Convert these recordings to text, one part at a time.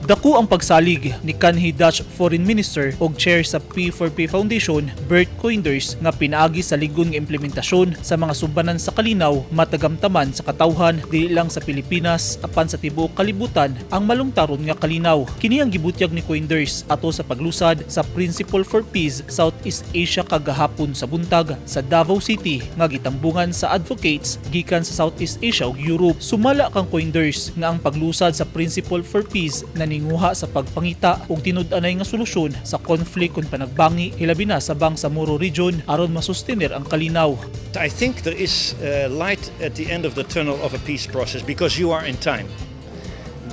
Dako ang pagsalig ni kanhi Dutch Foreign Minister og Chair sa P4P Foundation Bert Koenders nga pinaagi sa ligon nga implementasyon sa mga sumbanan sa kalinaw matagamtaman sa katawhan dili lang sa Pilipinas apan sa tibuok kalibutan ang malungtaron nga kalinaw. Kini ang gibutyag ni Koenders ato sa paglusad sa Principle for Peace Southeast Asia kagahapon sa buntag sa Davao City nga gitambungan sa advocates gikan sa Southeast Asia ug Europe. Sumala kang Koenders nga ang paglusad sa Principle for Peace naninguha sa pagpangita og tinud-anay nga solusyon sa conflict kon panagbangi, hilabi na sa Bangsamoro region, aron masustenir ang kalinaw. I think there is light at the end of the tunnel of a peace process because you are in time.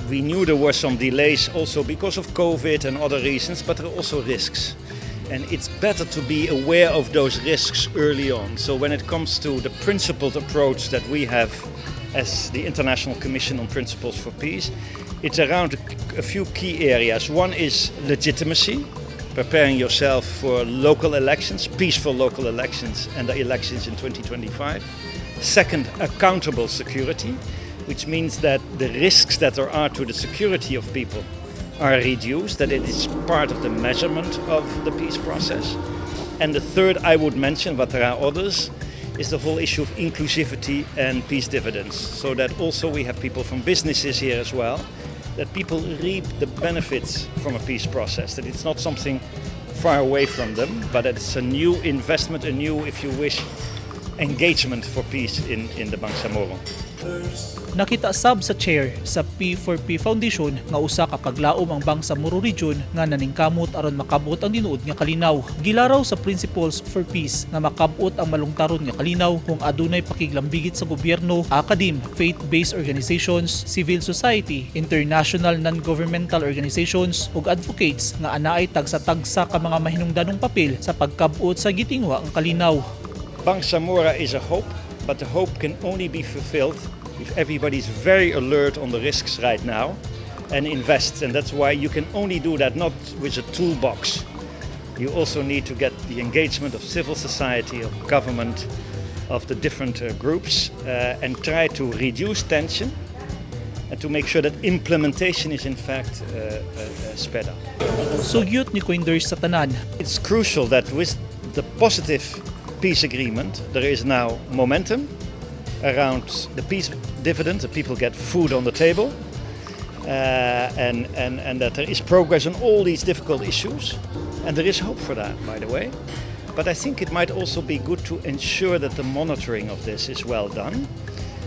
We knew there were some delays also because of COVID and other reasons, but there are also risks. And it's better to be aware of those risks early on. So when it comes to the principled approach that we have as the International Commission on Principles for Peace, it's around a few key areas. One is legitimacy, preparing yourself for local elections, peaceful local elections, and the elections in 2025. Second, accountable security, which means that the risks that there are to the security of people are reduced, that it is part of the measurement of the peace process. And the third I would mention, but there are others, is the whole issue of inclusivity and peace dividends. So that also we have people from businesses here as well, that people reap the benefits from a peace process, that it's not something far away from them, but that it's a new investment, a new, if you wish, engagement for peace in the Bangsamoro. Nakita sab sa chair sa P4P Foundation nga usa ka paglaom ang Bangsamoro region nga naningkamot aron makabot ang tinuod nga kalinaw. Gilaraw sa Principles for Peace nga makabot ang malungtaron nga kalinaw kung adunay pakiglambigit sa gobyerno, academe, faith-based organizations, civil society, international non-governmental organizations ug advocates nga anaay tagsa-tagsa ka mga mahinungdanong papel sa pagkabot sa gitinguha ang kalinaw. Bangsamoro is a hope, but the hope can only be fulfilled if everybody's very alert on the risks right now and invests. And that's why you can only do that not with a toolbox. You also need to get the engagement of civil society, of government, of the different groups, and try to reduce tension and to make sure that implementation is in fact sped up. Sugyot ni Koenders sa tanan It's crucial that with the positive peace agreement, there is now momentum around the peace dividend, that people get food on the table, and that there is progress on all these difficult issues. And there is hope for that, by the way. But I think it might also be good to ensure that the monitoring of this is well done,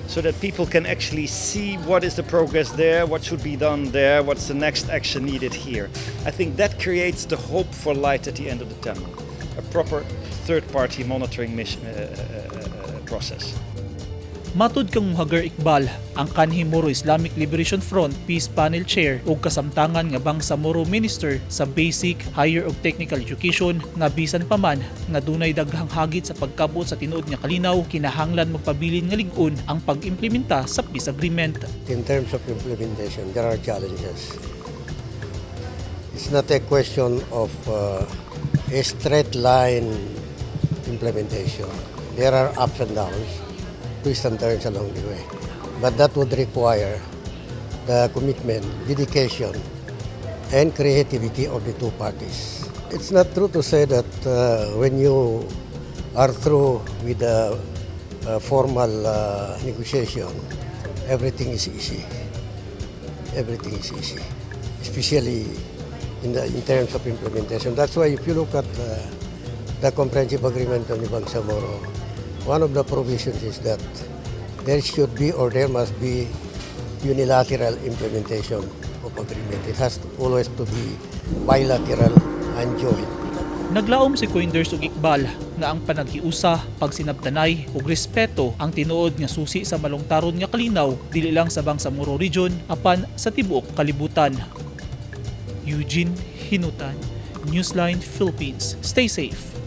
so that people can actually see what is the progress there, what should be done there, what's the next action needed here. I think that creates the hope for light at the end of the tunnel, a proper third party monitoring mission, process. Matud kang Mohagher Iqbal, ang kanhi Moro Islamic Liberation Front Peace Panel Chair ug kasamtangan nga Bangsamoro Minister sa Basic, Higher ug Technical Education, nga bisan pa man nga dunay daghang hagit sa pagkabot sa tinuod nga kalinaw, kinahanglan magpabilin nga lig-on ang pag-implementa sa peace agreement. In terms of implementation, there are challenges. It's not a question of a straight line implementation. There are ups and downs, twists and turns along the way. But that would require the commitment, dedication, and creativity of the two parties. It's not true to say that when you are through with the formal negotiation, everything is easy. Everything is easy, especially in terms of implementation. That's why if you look at the comprehensive agreement on the Bangsamoro, one of the provisions is that there should be or there must be unilateral implementation of agreement. It has to always to be bilateral and joint. Naglaom si Koenders ug Iqbal nga ang panaghiusa, pagsinabtanay ug respeto ang tinuod nga susi sa malungtaron nga kalinaw dili lang sa Bangsamoro region apan sa tibuok kalibutan. Eugene Hinutan, Newsline Philippines. Stay safe.